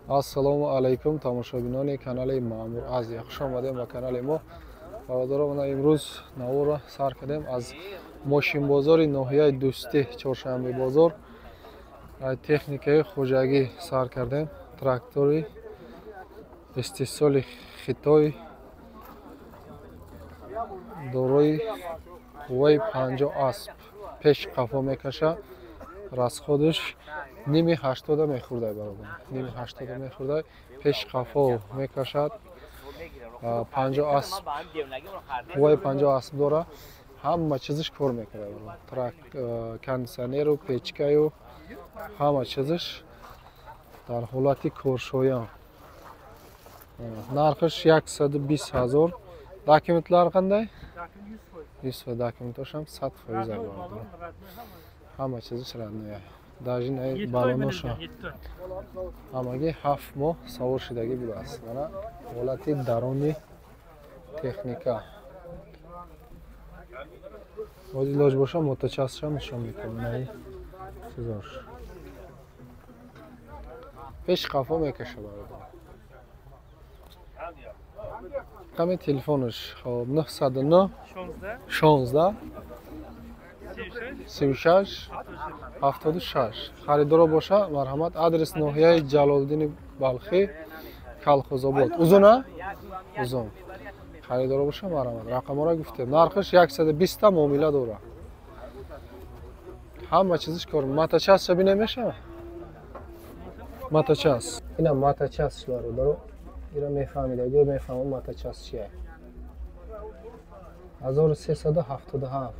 Ассалому алайкум, тамошобинони канали Маъмур Азия. Хуш омадем ба канали мо. Бародарон, имрӯз наворро сар кардем аз мошинбозори ноҳияи Дӯстӣ, Чоршанбе бозор. Техникаи хоҷагӣ сар кардем. Трактори истеҳсоли Хитой дорои қувваи 50 асп, пеш қафо мекаша. Расходаш ними ҳаштода мехӯрдай, бародар, ними ҳаштода мехӯрдай, пеш қафо мекашад. 50 асп, қувваи 50 асп дора. Ҳама чизиш кор мекунад, трак, кондитсионеру, печкаю, ҳама чизиш дар ҳолати коршоям. Нархиш 120 ҳазор. Документлар қандай? 100%. Документошам 100%, бародар, ҳама чизиш родной. Даже балоноша ҳамагӣ 7 моҳ савор шудагӣ будааст. Мана ҳолати дарони техника. Боз илоҷ боша, моточасшам нишон мекунам. Наи чизош пеш қафо мекаша, бародар. Рақами телефонаш хоб 909 16 36 76. Харидоро боша, марҳамат. Адрес: ноҳияи Ҷалолиддини Балхӣ, Калхозобод. Узуна узун. Харидоро боша, марҳамат, рақамҳоро гуфтем. Нархаш 120-та, муомила дора. Ҳама чизиш кор. Матачасша бинем, мешава матачас. Ина матачас, бародаро, ира мефаҳмида, гӯ мефаҳмам матачас чия. 1377.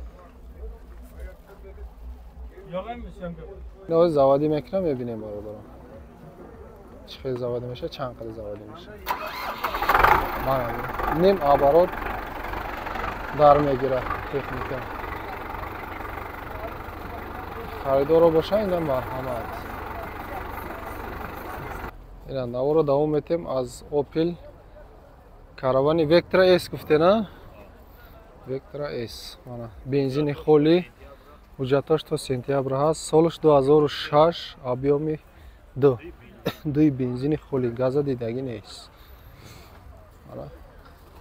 Ино заводӣ мекунам, мебинем, бародаро, чӣ хел заводӣ мешавад, чанд қадр заводӣ мешавад. Ним оборот дар мегирад техника. Харидоро боша, ина марҳамат. Ина наворо давом метем аз Опел Каравани Вектра С. Гуфтена Вектра С, мана бензини холӣ, ҳуҷҷатош то сентябр ҳаст. Солаш 2006, объёми ду дуи, бензини холӣ, газа дидагӣ нест. Мана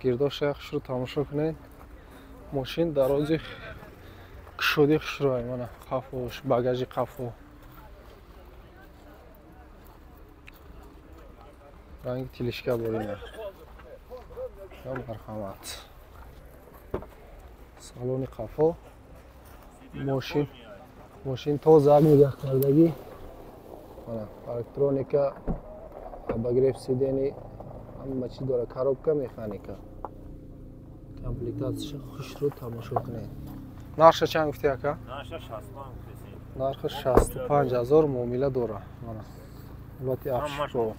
гирдоша хушрӯ тамошо кунед. Мошин дарози кушодӣ, хушрӯай. Мана қафош, багажи қафо ранги тилишка борина. Марҳамат, салони қафо. Мошин тоза нигаҳ кардагӣ. Мана электроника, обогрев сидений, ҳама чиз дора, коробка механика. Комплектатсияша хушрӯ тамошо кунед. Нархша чанд гуфти, ака? Нархи 65 ҳазор, муомила дора. Мана ҳолати обшивка,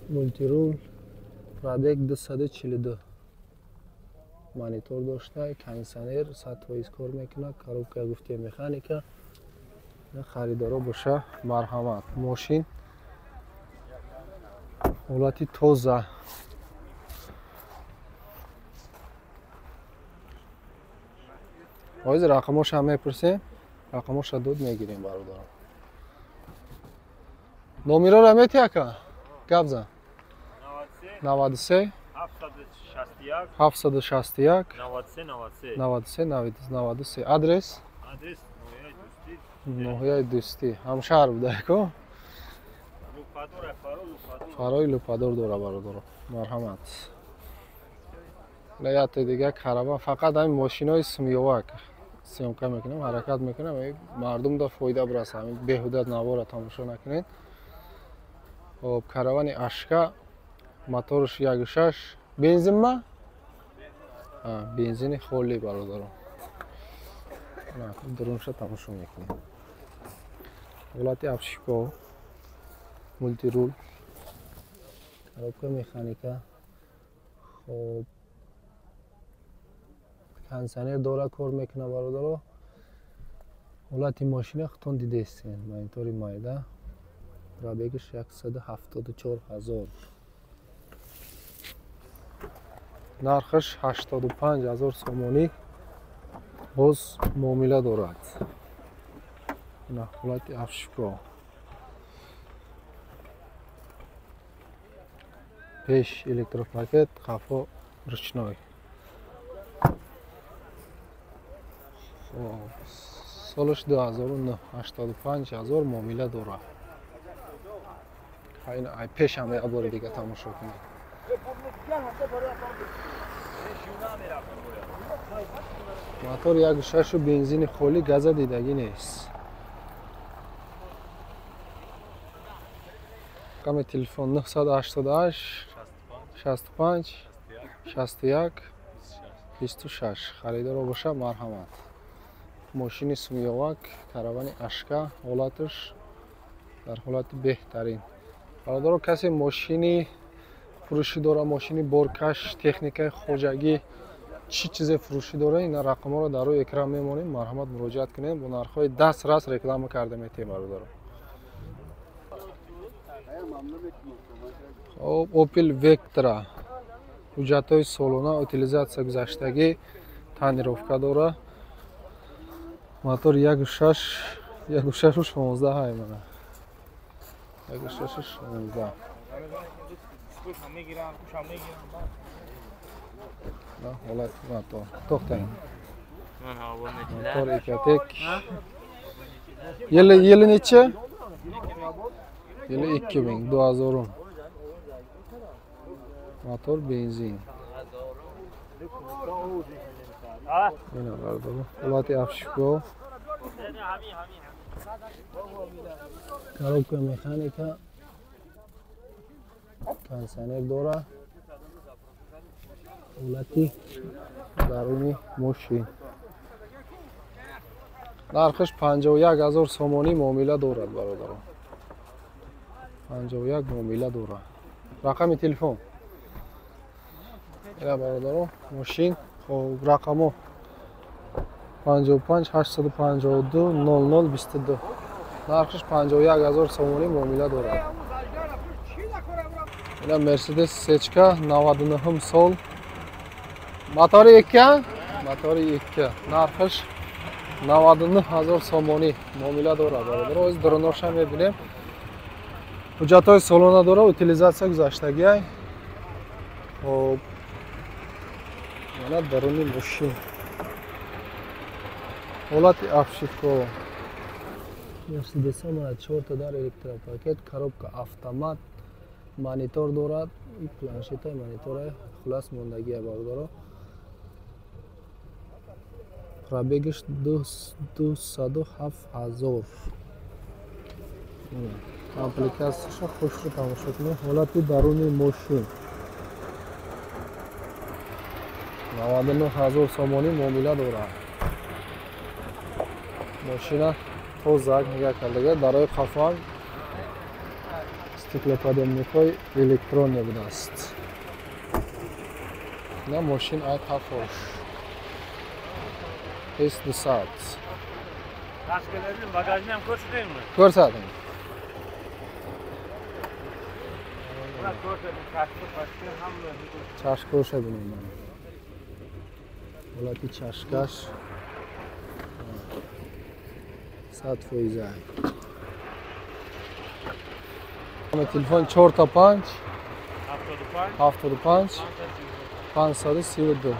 мультирул, пробег 242, монитор дошта, кондитсионер 100% кор мекунад, коробка гуфти механика. Харидоро боша, марҳамат. Мошин ҳолати тоза. Ҳозир рақамошам мепурсем, рақамоша дод мегирем, бародарам. Номероро мети, ака? Гап зан. 93 761 93 93. Адрес? Ноҳияи Дӯстӣ, ҳамшаҳр будако. Фарои Лупадор дора, бародаро, марҳамат. Яте дига караван. Фақат ҳамин мошинои симёвак съёмка мекунам, ҳаракат мекунам, мардум да фоида бираса. Ҳамин беҳуда навора тамошо накунед. Хоб, каравани ашка, моторш 1.6, бензинма, бензини холӣ, бародаро. Дурунша тамошо мекунем. Ҳолати обшивка, мультирул, коробка механика. Хоб, кондитсионер дора, кор мекунад, бародаро. Ҳолати мошина худтон дидестен. Монитори майда, пробегаш 174 ҳазор, нархаш 85 ҳазор сомонӣ, боз муомила дорад. Ина ҳолати обшивка. Пеш электропакет, қафо ручной. Хоб, солаш 2009, 85 ҳазор муомила дорад. Ай пешам як бори дига тамошо кунед. Мотор 1.6 бензини холӣ, газа дидагӣ нест. Рақами телефон 988 65 61 26. Харидоро боша, марҳамат. Мошини сумёвак, каравани ашка, ҳолаташ дар ҳолати беҳтарин. Бародаро, касе мошини фурӯшӣ дора, мошини боркаш, техникаи хоҷагӣ, чӣ чизе фурӯшӣ дора, ина рақамҳоро дар рӯи экран мемонем, марҳамат муроҷиат кунем, бо нархҳои дастрас реклама карда метиҳем бародаро. Хоб, Opel Vectra ҳуҷҷатҳои солона, утилизатсия гузаштагӣ, тонировка дора. Мотор 1.6, 1.6 ҳай мана. 1.6 16. Ҳолат мотор. Тоқтайин. Мотор Ecotec. Yili necha? Yili 2000, 2010. Мотор бензин. Mana bardovo. Ҳолати обшивка. Коробка механика. Кондиционер дора. Ҳолати даруни мошин. Нархаш 51 ҳазор сомонӣ муомила дорад бародарон. 51 муомила дорад. Рақами телефон. Ина бародарон, мошин, хоб, рақамо 55 852 00 22. Нархаш 51 ҳазор сомонӣ муомила дорад. Ина Mercedes Сечка 99 сол. Мотори 2, мотори 2. Нархаш 99 ҳазор сомонӣ муомила дорад бародарон. Оз дроноша мебинем. Ҳуҷҷатҳои солона дора, утилизатсия гузаштагиай. Хоб, мана даруни мошин. Ҳолати обшивка. Мерседес мана 4 дар электропакет, коробка автомат, монитор дорад, ин планшетаи монитора хулас мондагия бародаро. Пробегаш 207 ҳазор. Комплектатсияша хушро тамошо кунед. Ҳолати даруни мошин. 99 ҳазор сомонӣ муомила дорад. Мошина тоза нигоҳ кардага, дарои қафоам стеклоподъёмникҳои электронӣ будааст. На мошин ай қафош. S200. Bagajini ham ko'rsataymi? Ko'rsating. Chashka ko'rsatdim mana. Ҳолати чашкаш 100%. Телефон 4 5 75 532.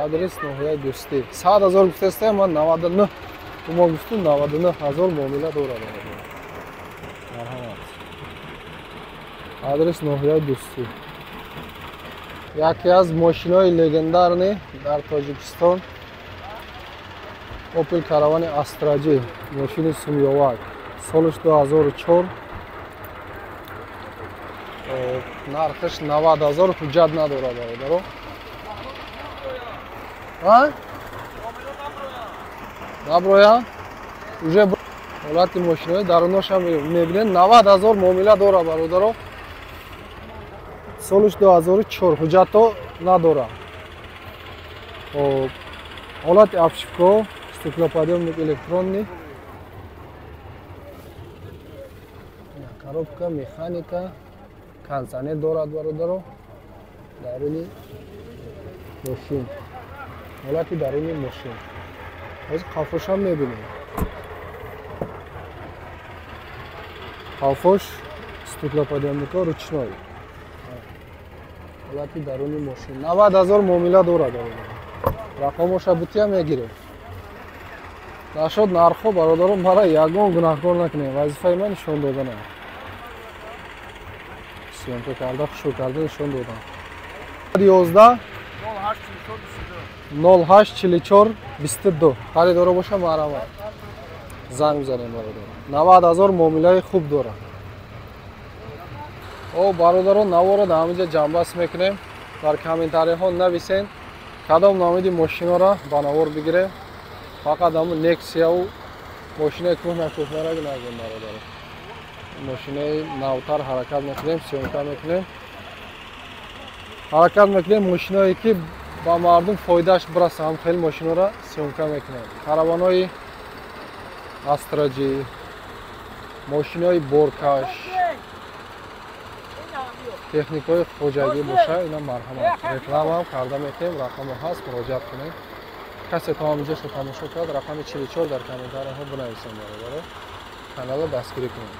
Адрес ноҳияи Дӯстӣ. 100 ҳазор гуфтастам, ман 99 мо гуфтум 99 ҳазор муомила дорад. Марҳамат. Адрес ноҳияи Дӯстӣ. Яке аз мошинои легендарни дар Тоҷикистон Opel Caravan Astra J, мошини сумёвак, солаш 2004. Нархаш 90 ҳазор, ҳуҷҷат надорад бародаро. А? Наброя? Уже ҳолати мошинои даруношам мебинед, 90 ҳазор муомила дорад бародаро. Солаш 2004, ҳуҷҷатҳо надорад. Хоб, ҳолати обшивка, стеклоподъёмник электронный, коробка механика, кондиционер дорад бародаро. Даруни мошин, ҳолати даруни мошин. Ҳозир қафошам мебинем. Қафош стеклоподъёмникҳо ручной. Ҳолати даруни мошин. 90 000 муомила дорад. Рақамоша бутия, мегирем. Нашод нархҳо, бародарон, мара ягон гунаҳкор накунем. Вазифаи ман нишон доданам. Съёмка карда, хушо карда нишон додам. 11 08 44 22. Харидоро боша, марҳамат, занг бизанем, бародарон. 90 000 муомилаи хуб дорад. О, бародарон, наворо дар ҳаминҷа ҷамъбаст мекунем. Дар комментариҳо нависен, кадом намуди мошиноро ба навор бигирем. Фақат ҳамун Нексияву мошинаи кӯҳна кӯҳнара нагем, бародарон. Мошинаи навтар ҳаракат мекунем, съёмка мекунем. Ҳаракат мекунем, мошиное ки ба мардум фоидааш бираса, ҳам хеле мошиноро съёмка мекунем. Караванои Астраҷи, мошинои боркаш, техникаҳои хоҷагӣ боша, ина марҳамат, рекламаам карда метем. Рақамо ҳаст, муроҷиат кунед. Касе то ҳаминҷошо тамошо кард, рақами 44 дар комментарияҳо бинависем, бародаро. Каналро дастгирӣ кунед.